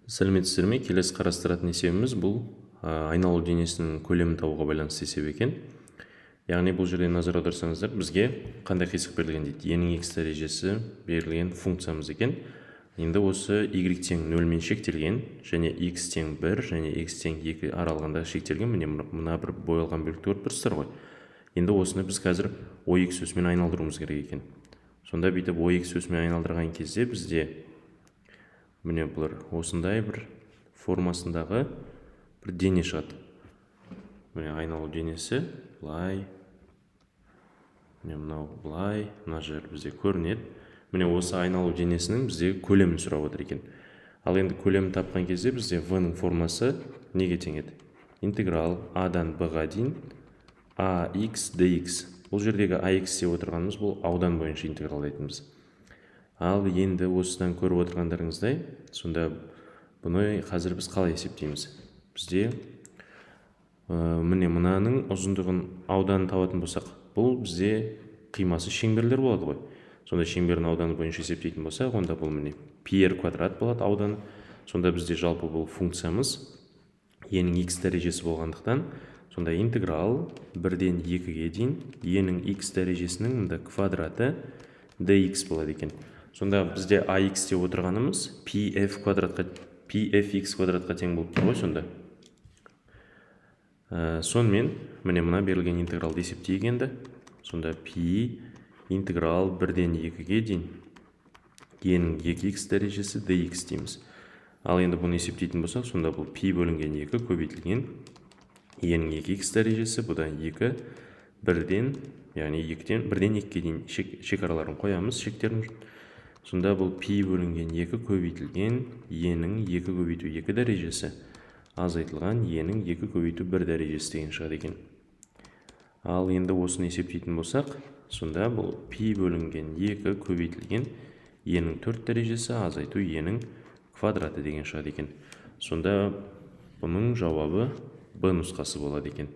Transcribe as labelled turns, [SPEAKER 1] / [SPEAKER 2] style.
[SPEAKER 1] Сәлеметсіздер ме? Келесі қарастыратын есебіміз бұл айналу денесінің көлемін табуға байланысты есеп екен. Яғни бұл жерде назар аударсаңыздар, бізге қандай қисық берілген дейді? Е-нің x дәрежесі берілген функциямыз екен. Енді осы y тең 0-мен шектелген және x тең 1 және x тең 2 аралығында шектелген. Міне, мына бір боялған бөлікті көріп тұрсыздар ғой. Енді осыны біз қазір ой x өсімен айналдыруымыз керек екен. Сонда бүйтіп ой x өсімен айналдырған кезде бізде, міне, бұлар осындай бір формасындағы бір дене шығады. Міне, айналу денесі былай, міне, мынау былай, мына жер бізде көрінеді. Міне, осы айналу денесінің бізде көлемін сұрап отыр екен. Ал енді көлемін тапқан кезде бізде в-ның формасы неге тең еді? Интеграл а-дан б-ға дейін ax dx. Бұл жердегі ax деп отырғанымыз бұл аудан бойынша интегралдайтынбыз. Ал енді осыдан көріп отырғандарыңыздай, сонда бұны қазір біз қалай есептейміз? Бізде міне, мынаның ұзындығын, ауданын табатын болсақ, бұл бізде қимасы шеңберлер болады ғой. Сонда шеңбердің ауданы бойынша есептейтін болсақ, онда бұл, міне, пи r квадрат болады ауданы. Сонда бізде жалпы бұл функциямыз е-нің x дәрежесі болғандықтан, сонда интеграл 1-ден 2-ге дейін е-нің x дәрежесінің мында квадраты dx болады екен. Сонда бізде ax деп отырғанымыз пи f квадратқа, пи fx квадратқа тең болып тұр ғой сонда. Сонымен, міне, мына берілген интегралды есептейік енді. Сонда пи интеграл 1-ден 2-ге дейін е-нің 2x дәрежесі dx дейміз. Ал енді бұны есептейтін болсақ, сонда бұл пи бөлінген 2 көбейтілген е-нің 2x дәрежесі, бұдан 2 бірден, яғни 2-ден, 1-ден 2-ге дейін шекараларын қоямыз, шектерін. Сонда бұл пи бөлінген 2 көбейтілген е-нің 2 көбейту 2 дәрежесі азайтылған е-нің 2 көбейту 1 дәрежесі деген шығады екен. Ал енді осыны есептейтін болсақ, сонда бұл пи бөлінген 2 көбейтілген е-нің 4 дәрежесі азайту е-нің квадраты деген шығады екен. Сонда бұның жауабы б нұсқасы болады екен.